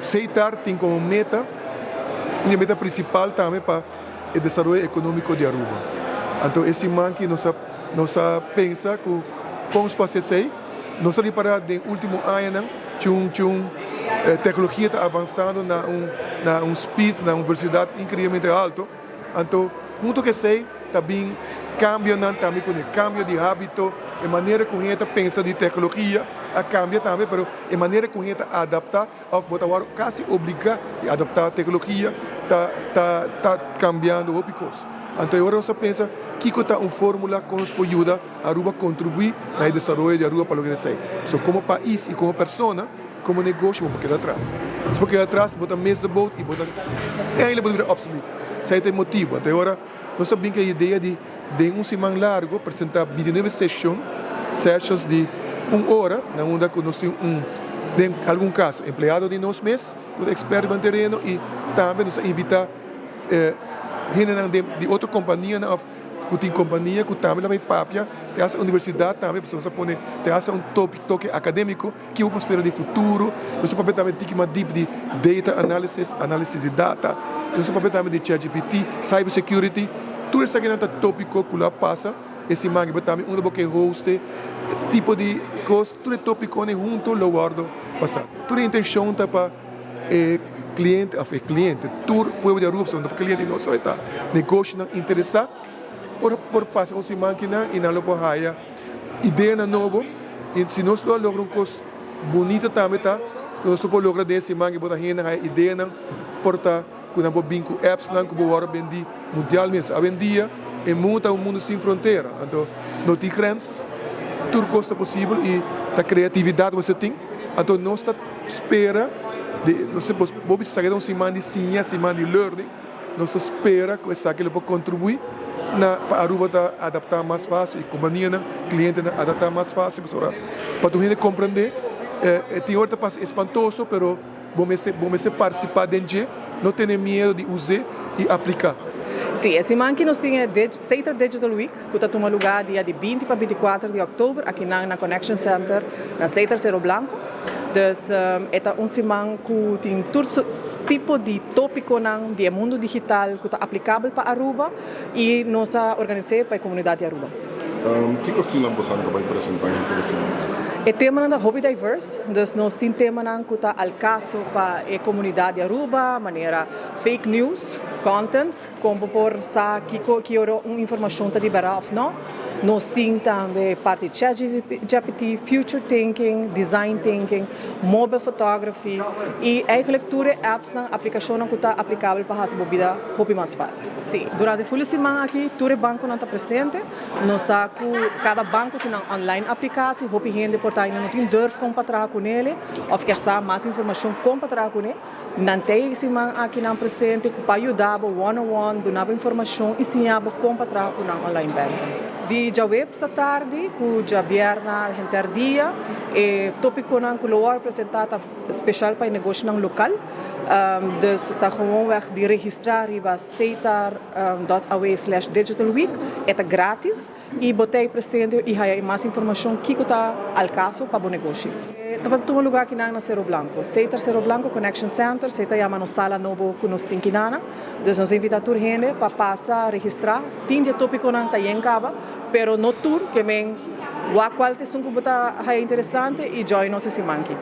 Setar tin como meta, un di e meta principal tambe pa e desaroyo economico di Aruba. Anto e siman ki nos a nos a pensa cu con nos por haci esey, nos a ripara den ultimo añanan cu cu tecnologia ta avansando na un na un speed, na un velocidad increiblemente alto. Anto hunto cu esey ta bin cambionan tambe cu ne cambio di habito, e manera cu hende ta pensa di tecnologia a cambia tambe, pero e manera cu hende ta adapta of bo ta wòrdu kasi obligá di adaptá teknologia ta ta ta kambiando hopi kos. Anto e ora nos a pensa kiko ta un fórmula kon nos por yuda Aruba kontribuí na e desaroyo di Aruba pa loke ta esei. So komo pais i komo persona i komo negoshi bo por keda atras. Si bo keda atras bo ta mis de boot i bo ta eindelijk bo ta bira obsolet. Esei ta e motibu. Anto e ora nos a bin ku e idea di den un siman largo presentá bintinuebe seshon, sessions, di un ora na unda ku nos tin un, den algun kaso, empleado di nos mes ku ta eksperto riba un tereno i tambe nos a invitá hendenan di otro kompanianan òf ku tin kompania ku tambe lo bai papia te hasta universidat tambe pasobra nos a pone te hasta un toke akadémiko. Ki bo por spera di futuro? Nos ta papia tambe tiki mas dip di data analysis, análisis di data. Nos ta papia tambe di ChatGPT, cyber security. Tur esakinan ta tópiko ku lo a pasa e siman aki. Bo tambe unda bo ke hoste tipo di kos, tur e tópikonan hunto lo wòrdu pasá. Tur e intenshon ta pa e kliente òf e kliente, tur pueblo di Aruba, pasobra no ta kliente nos so, e ta negoshonan interesá por por pasa un siman akinan i nan lo por haya. Ideanan nobo y si nos lo a logra un cos bunita tambe ta cu nos lo por logra den e siman cu bo ta hende haya ideanan por ta cu nan por bin cu appsnan cu bo worde bendi mundialmente. Awendia e mundo ta un mundo sin frontera anto no tin grens tur cos ta posibel y ta creatividad bo mester tin anto nos ta spera di no se bo bisa esaki ta un siman di siña siman di learning. Nos ta spera ku esaki lo por kontribuí na pa Aruba ta adaptá mas fásil i kompanianan, klientenan adaptá mas fásil pasobra pa tur hende komprendé e tin ora ta parse espantoso pero bo mester bo mester partisipá den dje, no tene miedu di us'é i apliká. Sí, e siman ki nos tin e Setra Digital Week ku ta tuma lugá dia di binti pa bintikuater di òktober akinan na Connection Center na Setra Cerro Blanco. Dus e ta un siman ku tin tur tipo di tópikonan di e mundu digital ku ta aplikabel pa Aruba i nos a organis'é pa e komunidat di Aruba. Kiko asina boso ta bai presentá henter e siman aki? E temanan ta hopi diverse, dus nos tin temanan ku ta al kaso pa e komunidat di Aruba, manera fake news, content, kon bo por sa kiko ki ora un informashon ta di bèrdat òf nò. Nos tin tambe parti ChatGPT, future thinking, design thinking, mobile photography y eigenlijk tur e appsnan, aplicacionnan cu ta aplicabel pa haci bo bida hopi mas facil. Si, durante ful e siman aki tur e banconan ta presente. Nos sa cu cada banco tin nan online aplicatie, hopi hende por ta ainda no tin durf con pa traha cunele of kier sa mas informacion con pa traha cune. Nan ta e siman aki nan presente ku pa yuda bo one on one, duna bo informashon i siña bo kon pa traha ku nan online banking. Di djaweps atardi ku djabierna henter dia e topikonan ku lo wòrdu presentá ta speshal pa e negoshonan lokal. Dus ta gewoonweg di registrá riba setar dot aw slash digital week. E ta gratis. I bo ta ei presente i haya e mas informashon kiko ta al kaso pa bo negoshi. E tabata tuma lugá kinan na Cerro Blanco. Setar Cerro Blanco Connection Center, esei ta yama nos sala nobo ku nos tin kinana. Dus nos ta invitá tur hende pa pasa registrá. Tin di e tópikonan ta yen kaba, pero no tur, ke men wak kual ta esun ku bo ta haya interesante i join nos e siman aki.